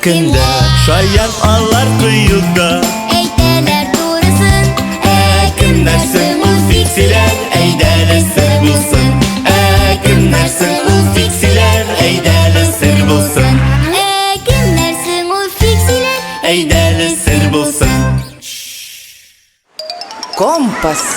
көндә Шаян алар кыюда. Әйтәләр турысын. Ә кемнәр соң ул фиксиләр? Әйдәле сер булсын. Ә кемнәр соң ул фиксиләр? Әйдәле сер булсын. Ә кемнәр соң ул фиксиләр? Әйдәле сер булсын. Компас.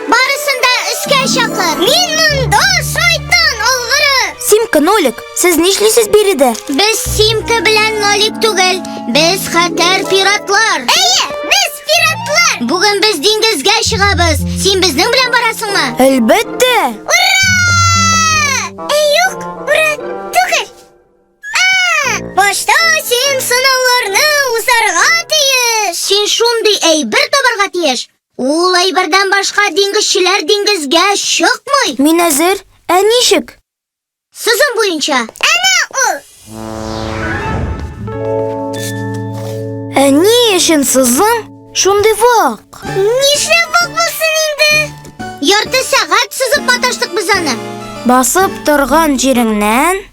Барысын да өскә чакыр. Мин монда, шайтан алгыры! Симка, Нолик, сез нишлисез биредә? Без Симка белән Нолик түгел, без хәтәр пиратлар. Әйе, без пиратлар. Бүген без диңгезгә чыгабыз. Син безнең белән барасыңмы? Әлбәттә! Ура! Әй, юк, ура түгел. А, башта син сынауларны узарга тиеш. Син шундый әйбер табарга тиеш. Ул әйбердән башка диңгезчеләр диңгезгә чыкмый. Мин әзер. Ә ничек? Сызым буенча. Әнә ул. Ә ни өчен сызым шундый вак? Нишләп вак булсын инде? Ярты сәгать сызып маташтык без аны. Басып торган җиреңнән.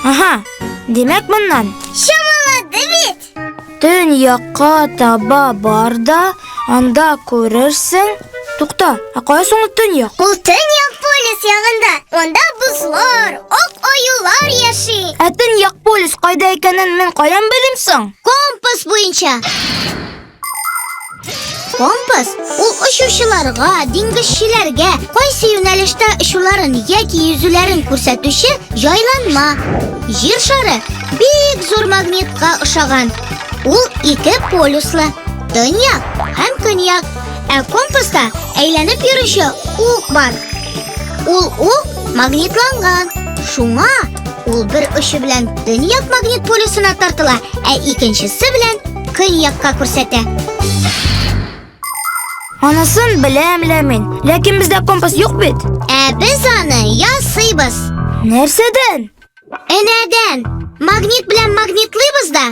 Аһа, димәк моннан. Чамалады бит. Төньякка таба бар да, анда күрерсең. Тукта, ә кая соң ул төньяк? Ул төньяк полюс ягында. Анда бозлар, ак аюлар яши. Ә төньяк полюс кайда икәнен мин каян белим соң? Компас буенча. Компас ул очучыларга, диңгезчеләргә кайсы юнәлештә очуларын яки йөзүләрен күрсәтүче җайланма. Җир шары бик зур магнитка ошаган. Ул ике полюслы, төньяк һәм көньяк. Ә компаста әйләнеп йөрүче ук бар. Ул ук магнитланган. Шуңа ул бер очы белән төньяк магнит полюсына тартыла, ә икенчесе белән көньякка күрсәтә. Анысын беләм лә мин. Ләкин бездә компас юк бит. Ә без аны ясыйбыз. Нәрсәдән? Энәдән. Магнит белән магнитлыйбыз да.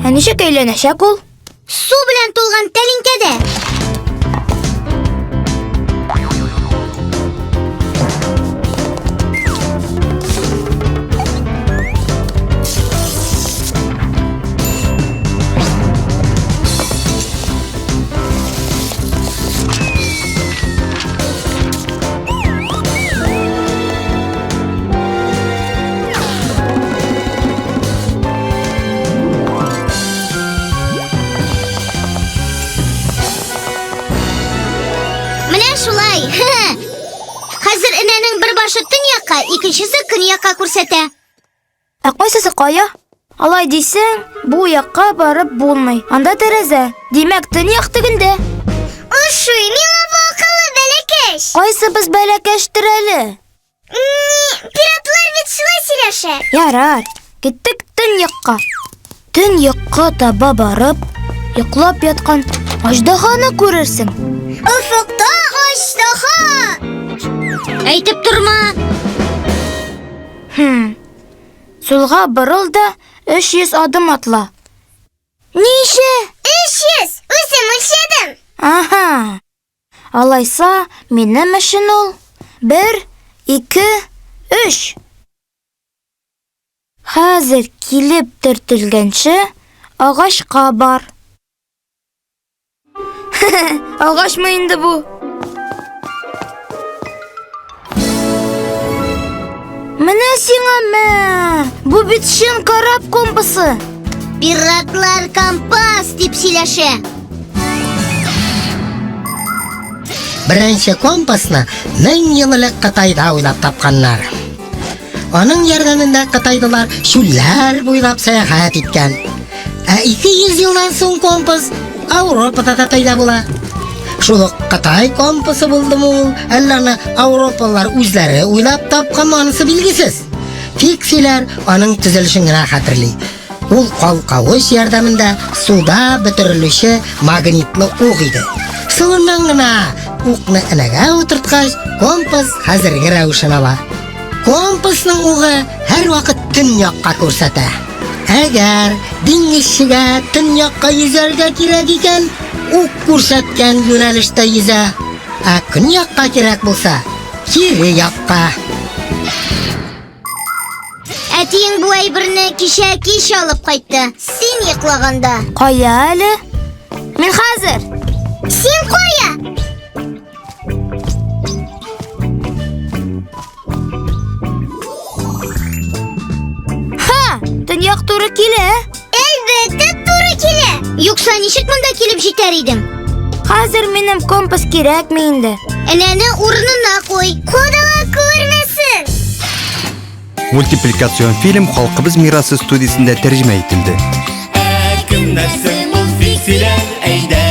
Ә ничек әйләнәчәк ул? Су белән тулган тәлинкәдә. Менә шулай. Хәзер энәнең бер башы төньякка, икенчесе көньякка күрсәтә. Ә кайсысы кая? Алай дисәң, бу якка барып булмый. Анда тәрәзә. Димәк, төньяк тегендә. Ошый миңа бу акыллы бәләкәч. Кайсыбыз бәләкәчтер әле? Ни, пиратлар бит шулай сөйләшә. Ярар, киттек төньякка. Төньякка таба барып, йоклап яткан аждаһаны күрерсең. Офыкта аждаһа! Әйтеп торма. Хм. Сулга борыл да 300 адым атла. Ничә? 300! Үзем үлчәдем. Аһа. Алайса, минем өчен ул 1 2 3. Хәзер килеп төртелгәнче агачка бар. Агачмы инде бу? Менә сиңа мә! Бу бит чын кораб компасы. Пиратлар компас дип сөйләшә. Беренче компасны 1000 ел элек Кытайда уйлап тапканнар. Аның ярдәмендә кытайлылар чүлләр буйлап сәяхәт иткән. Ә 200 елдан соң компас Ауропада да пәйда була. Шул ук Кытай компасы булдымы ул, әллә аны ауропалылар үзләре уйлап тапканмы, анысы билгесез. Фиксиләр аның төзелешен генә хәтерли. Ул калкавыч ярдәмендә суда бөтерелүче магнитлы ук иде. Соңыннан гына укны энәгә утырткач, компас хәзерге рәвешен ала. Компасның угы һәрвакыт төньякка күрсәтә. Әгәр диңгезчегә төньякка йөзәргә кирәк икән, ук күрсәткән юнәлештә йөзә. Ә көньякка кирәк булса, кире якка. Әтиең бу әйберне кичә кич алып кайтты. Син йоклаганда. Кая әле? Мин хәзер. Син кая? Ха, төньяк туры килә. Әлбәттә, туры килә. Юкса ничек монда килеп җитәр идең? Хәзер минем компас кирәкми инде. Энәне урынына куй. Кодала күрмәсен. Мультипликацион фильм Халкыбыз мирасы студиясендә тәрҗемә ителде. Ә кемнәр соң ул фиксиләр? Әйдә.